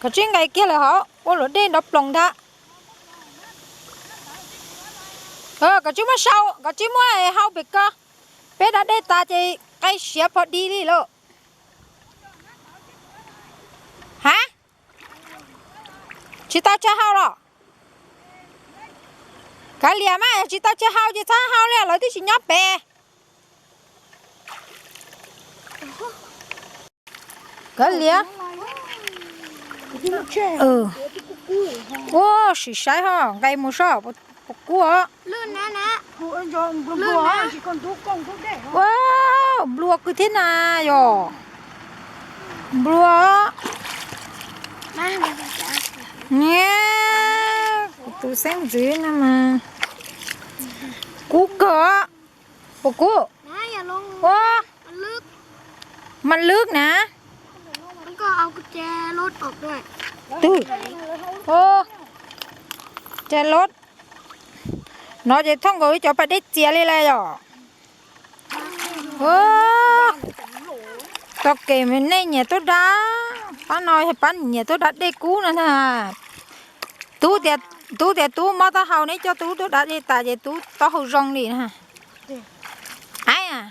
Koj tsis nqes kiag lawm hauv, ua luam dej nrov ploos ntag. Koj tsis muab sau, koj tsis muab hau pem ko. Peb da dej tas ces qe siav pho di li lauj. Ha? Tsis tau tsawg hau los? Kav liam mas, yog tsis tau tsawg hau ces txhob hau li, lawv twb tsis nyob pem. Kav liam. Ua sim saib ho, nqes mus soj puas kub os. Ua nplua kawg thiab na yom. Nplua. Kuv tus xeeb ntxwv no mas kub kawg. Puas kub? Ua, mas lwb na. Twg? Ua, ces lub no ces thooj nkaus li cov pas dej txias li lawm yom. Tau kev nej nyiam tuaj da, pab no yog pab nyiam tuaj da dej kub no ntag. Tub tias, tub tias tub mob taub hau neb coj tub tuaj da dej tas ces tub taub hau zoo li na. Aib,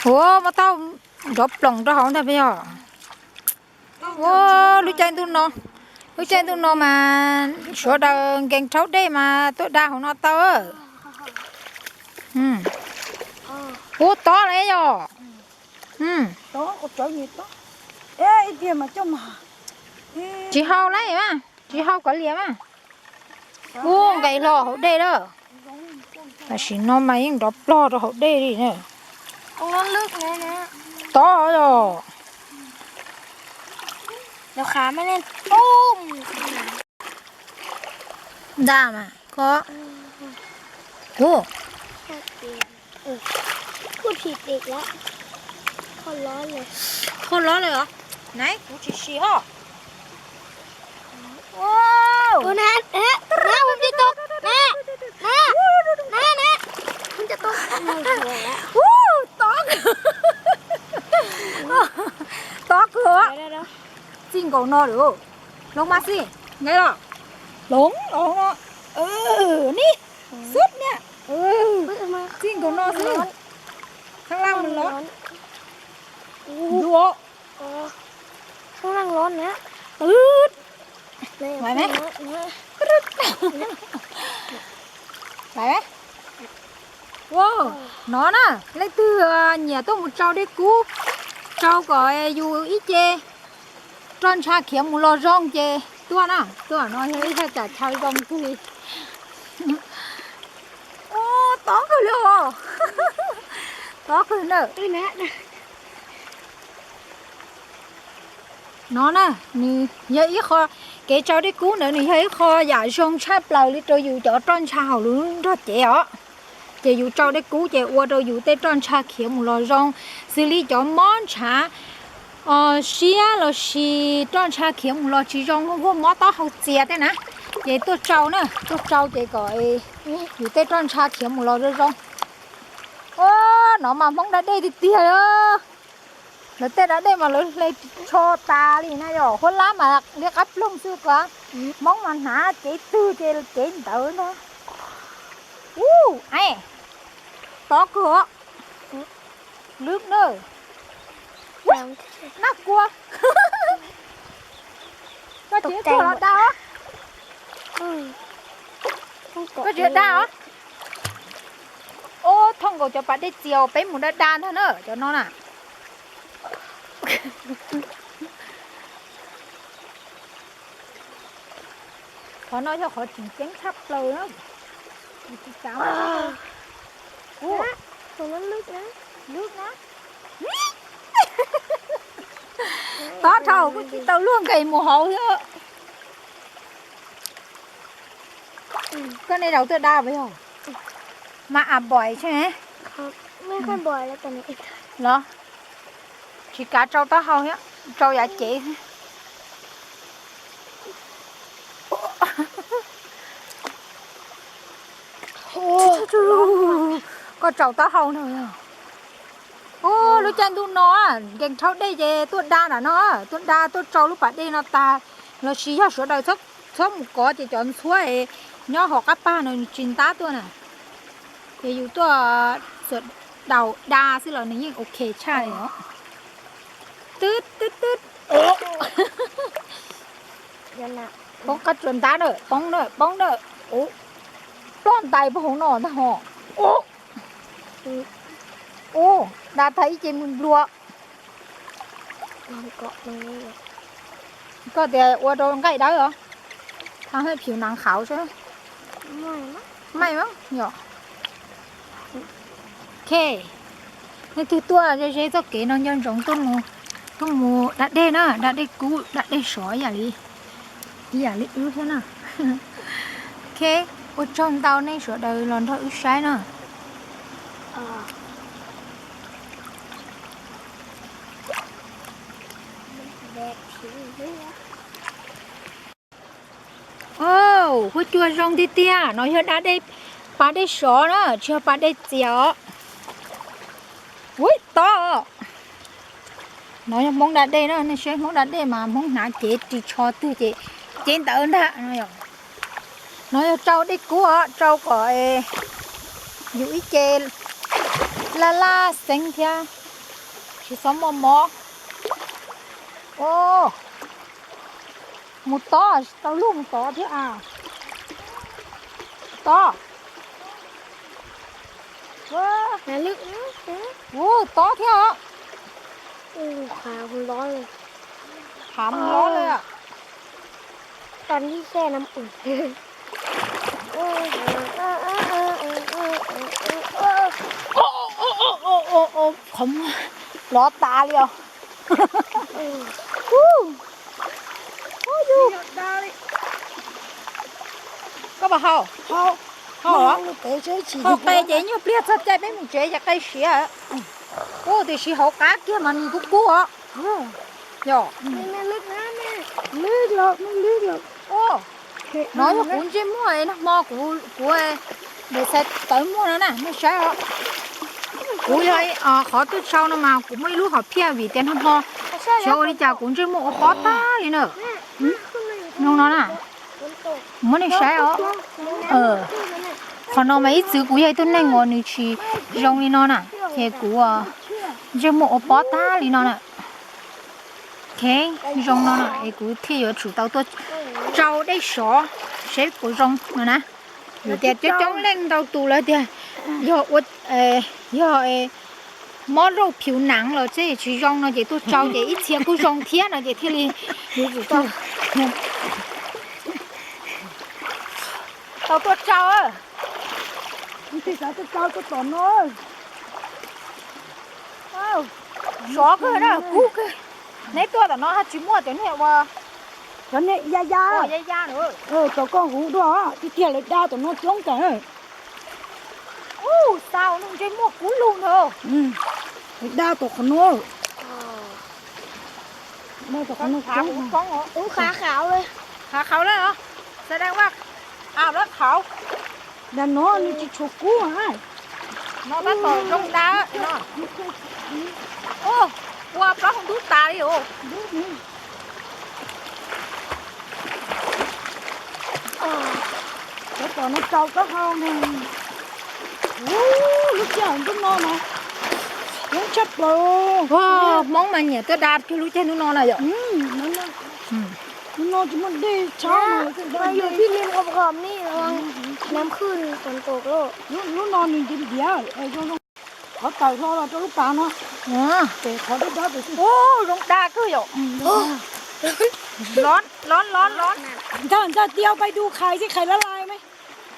ua mob taub hau nrov ploos rau hauv ntag peb yog. Ua, lub caij ntuj no, lub caij ntuj no mas sawv daws nkees rhaub dej mas tuaj da hauv no tau. Ua tob lawm yog. Tsis hau lawm mas, tsis hau kav liam mas. Ua nqes hlo hauv dej lawm. Tam sim no mas yeej nrov plog rau hauv dej li na. Tob os. Nda mas koj. Ua, kho lob lawm os. Nais, kuv tsis sim ho. Tob, tob kawg. Txij nkaus no lawm. Hloov mas xij, nqes los. Hloov, hloov no. Ni, xub niam. Txij nkaus no xwb. Khab laj mus los. Dua. Laiv, laiv. Ua, no na, leej twg nyiam tuaj mus tsau dej kub, tsau kom yus ib ce roj ntsha khiav mus los zoo ces tuaj na, tuaj no yog ib thaj tsam chaw zoo kawg li. Ua, tob kawg li os. Tob kawg na. No na, nws yog ib qho, kev tsau dej kub ntawd nws yog ib qho yam zoo tshaj plaws li rau yus cov roj ntsha hauv lub nrog cev os. Ces yus tsau dej kub ces ua rau yus tej roj ntsha khiav mus los zoo, xws li cov mob ntshav siab los sis roj ntsha khiav mus los tsis zoo, muaj mob taub hau txias tej na, ces tuaj tsau na, tuaj tsau ces kom yus tej roj ntsha khiav mus los zoo zoo. Ua, no mas Hmoob da dej tiag tiag. Lawv tej da dej mas lawv hle tsho tas li na yom, huab lab mas liab qab ploog xwb ko. Hmoob mas hnav cev twg ces cev ntawd ntag. Ub, tob kawg. Lwb na. Nab kua. Koj tsis tuag los da os. Koj tsis da os. Ub, thooj nkaus cov pas dej txias peb mus da da ntag na, cov no na. Qhov no yog qhov tseem ceeb tshaj plaws na. Tsis kav. Ub, lwb na. Tob dhau kuj tsis tau luag nqes mus hauv thiab. Koj nej zaum tuaj da puas yog? Mas a boim thiab ne. Los, tsis kav tsau taub hau thiab, tsau yav cev thiab. Koj tsau taub hau no. Ub, Lub caij ntuj no nkees dhau dej ces tuaj da nram no, tuaj da tuaj tsau lub pas dej no tag, los sis yog sawv daws txhob mus kov ces cov ntxhuab nyob hauv qab pas no tsis ntab tuaj na. Ces yus tuaj xuas daus da xwb los nws yeej ok tshaj li os. Twb twb twb. Poob qab tsuas ntab na, poob na, poob na. Ploj ntais puag hauv no ntag ho. Ub, da tag ib ce mus nplua. Koj tias ua rau nqaij dawb os, tha hwj phiu nas qhauv seb. Maij mas yom. Ok, leej twg tuaj ze ze txoj kev no nco ntsoov tuaj mus, tuaj mus da dej na, da dej kub da dej sov ib yam li, ib yam li wb thiab na. Ok, ua tsaug ntau nej sawv daws los nrog wb saib na. Huab cua zoo tiag tiag, no yog da dej, pas dej sov na, tsis yog pas dej txias os. Ui, tob. No yog Hmoob da dej na, nej saib Hmoob da dej mas Hmoob hnav cev ris tsho twg ces cev ntawd ntag. No yog tsau dej kub os, tsau kom yus ib ce laj laj xeeb thiab tsis txhob muaj mob. Mus tob, tsis tau luaj mus tod thiab a. Tob. Ua, tob thiab os. Hav mus lob li. Qhov muag plov tas li os. Koj puas haus? Haus qe ces nyuag pliag txog caij peb mus tsev ces qe siav. Ub, tiam sis hauv qab kiag mas nws kub kub os. Yog, no yog kuv ntsej muag nag hmo kuv, kuv de xais tawv muag no na nej saib os. Kuv yog qhov tuaj tsau no mas kuv muaj ib lub hom phiaj vim tias nag hmo xyov ua li cas kuv ntsej muag ua pob tag li na. Nug no na, muab nej saib os. Qhov no mas ib txwm kuv yog ib tug neeg uas nws tsis zoo li no na, ces kuv ntsej muag ua pob tag li no na. Ok, zoo no na es kuv thiaj yuav tsum tau tuaj tsau dej sov seb puas zoo no na. Vim tias coob coob leej ntau tus lawv tias yog ua, yog mob rauj phiv nav los tsis zoo no ces tuaj tsau ces ib txhia kuj zoo thiab no ces thiaj li yuav tsum tau tuaj tsau. Sov kawg na, kub kawg. Neb tuaj tom no haj tsis muaj cov niag ua, cov niag ya ya, ya ya, cov koj huv dua, tiag tiag lawv da tom no coob kawg. Ub, xaus no ntsej muag kub lug ntag. Lawv da tom qhov no. Ub, qhov qhov, qhov qhov lawm os. Sa dab vaj, av lab qhauv. Dag no nws tsis tshua kub. No tab tom zoo dag no. Ua plaub hau ntub tas li os. Cov tom no tsau plaub hau ne. Ub, lub sij hawm ntuj no mas coob tshaj plaws. Hmoob mas nyiam tuaj da kiag lub caij ntuj no na yom. Ntuj no tsis muaj dej tshab mas thiaj li, lub no nws ntiav ntiav, qhov tawm hlo los rau lub pas no. Ces qhov dawb dawb pem xwb. Ub, zoo dag kawg yom. Lov lov lov lov. Ntsag ntsag ti au pais du khais xij khais lab lai me.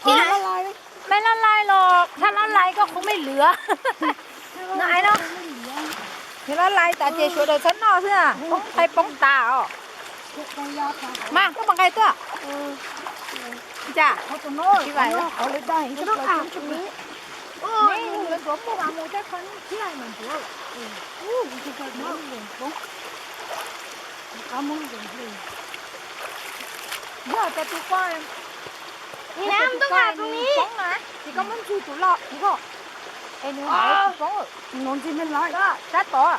Khov lab lai me. Mej lab lai los thaj lab lai koj qhuv mej lwm. No ais no. Yog lab lai tas ces sawv daws txhob noj xwb, poob qe poob tas os. Mas koj puas nqaij tuaj? Cas? Yog cov tus ko, cov tus ko poob na, ces koj muab ntswg tus loj tus ko. Nws tsis poob, sab tod,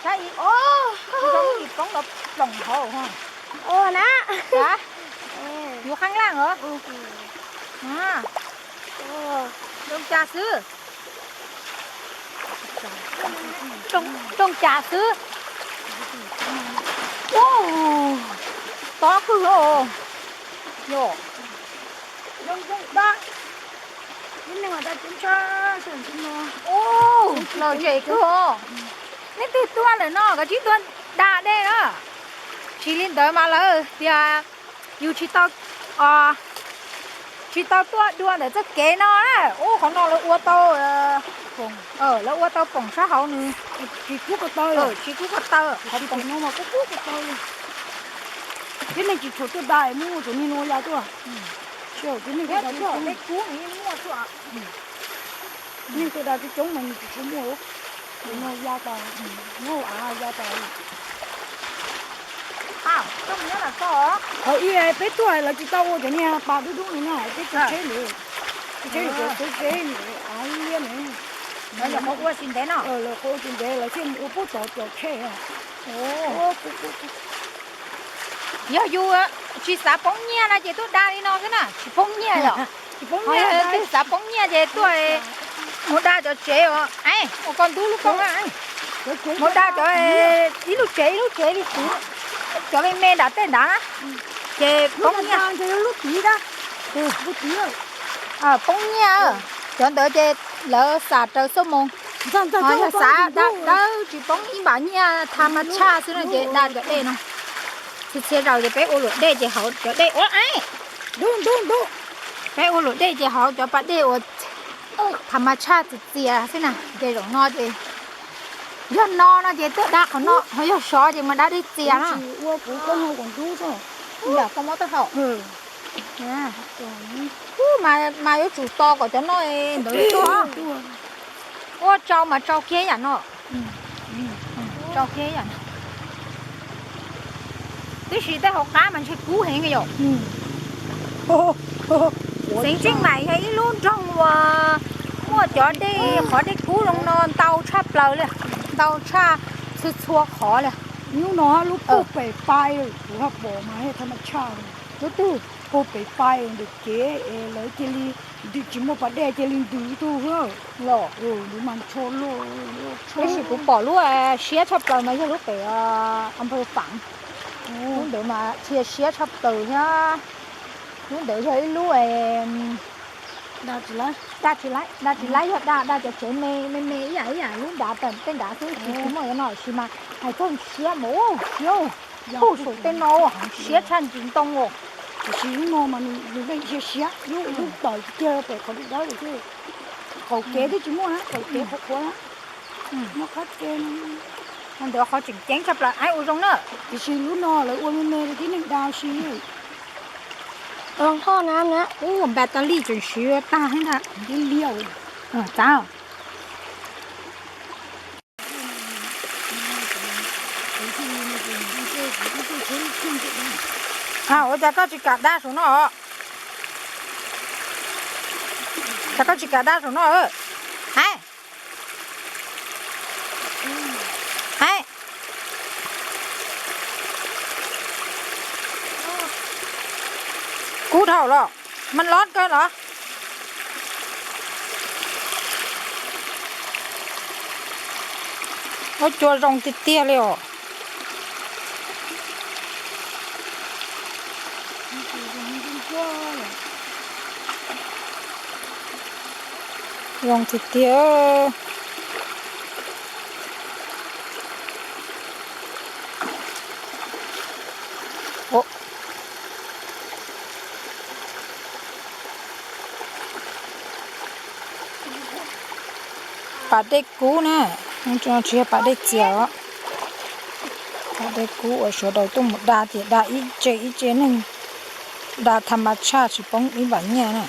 sab ib, zoo ib poob los ploom hauv na. Yus qeeb laj os. Zoo cas xwb. Zoo cas xwb. Tob kawg os. Yog, lom zem kawg os. Nej twg tuaj lawm no koj tsis tuaj da dej na. Tsis li ntawd mas lawv tias yus tsis tau, tsis tau tuaj dua ntawm txoj kev no na. Ub, qhov no lawv ua tau, lawv ua tau poom sab hauv nws tsis kub ko taw, tsis kub ko taw, qhov poom no mas kub kub ko taw li. Tib neeg tsis tshua tuaj da, muaj muaj tus niag no ya tuaj. Tsis, tib neeg tuaj da, tib neeg tuaj da, neeg tuaj da coob coob mas nws tsis tshua muaj. Tus no ya tas, nyob hauv av ya tas. Qhov ib peb tuaj lawv tsis tau ua cov niag pas dub dub no na, peb cov tsheb ntawd, cov tsheb ntawd cov tsheb ntawd av liab ntawd. Lawv qhuav ua tsis ntev no, lawv qhuav ua tsis ntev lawv thiaj mus ua puag tod cov tsheb. Yog yus tsis xav poob nyiaj no ces tuaj da li no xwb na, tsis poob nyiaj yom. Tsis poob nyiaj, twb xav poob nyiaj ces tuaj mus da cov tsev os. Ua koj ntub lub koob na, mus da cov ib lub tsev ib lub tsev li kuv, cov me me nram tej nrad na, ces poob nyiaj. Poob nyiaj, cov ntawd ces lawv xam raws xuab moos. Yog xav da dawb tsis poob ib npam nyiaj tham mas tshaj xwb no ces da cov dej no. Txhia txhia zaus ces peb ua luam dej ces hauv cov dej ua, peb ua luam dej ces hauv cov pas dej uas tham mas tshaj txias txias xwb na. Ces zaum no ces, yog no no ces tuaj da qhov no, ho yog sov ces mas da dej txias na. Mas yuav tsum tos kom cov no ntawd tuaj. Ua tsau mas tsau kiag yam no. Tsau kiag yam no. Tiam sis tej hauv qab mas ntshe kub heev yom. Xeev Tseej Maim yog ib lub nroog uas muaj cov dej, qhov dej kub zoo no ntau tshaj plaws li, ntau tshaj txhua txhua qhov li. Hnub no lub puag pem pais kuv ho pom mas tham mas tshaj. Lub twg? Puag pem pais ntawm kev es lawv cia li, tsis muaj pas dej cia li ntws ib tug xwb. Los, ntws mas ntsho loj, tab sis kuv pom lub siab tshaj plaws mas yog lub pem Amplifier. Lub ntawd mas txhia siab tshaj plaws thiab. Lub ntawd yog ib lub da tsis laib, da tsis laib yog da, da cov tsev me me me ib yam ib yam lub nrad, tej nrad xwb, tsis muaj no tab sis mas hais txog siab mas siab, puag saum tej no siab tshaj ntsis ntoo os. Tiam sis lub no mas nws leej siab siab, lub tawm kiag pem qhov dawb dawb xwb. Qaum kev twb tsis muaj, qaum kev qhuav qhuav, muaj qab ke. Ntawd qhov tseem ceeb tshaj plaws, aib ua zoo na. Tiam sis lub no lawv ua me me rau tib neeg da si. Ub, npas tas li tseem siv tag heev ntag. Ua cas koj tsis kam da saum no? Cas koj tsis kam da saum no? Hais, hais, kub dhau los, mas lob kawg los. Ua cua zoo tiag tiag li os. Zoo tiag tiag. Pas dej kub na, tsis yog pas dej txias os. Pas dej kub uas sawv daws tuaj mus da ces da ib tse ib tse neeg, da tham mas tshaj tsis poob ib npam nyiaj na.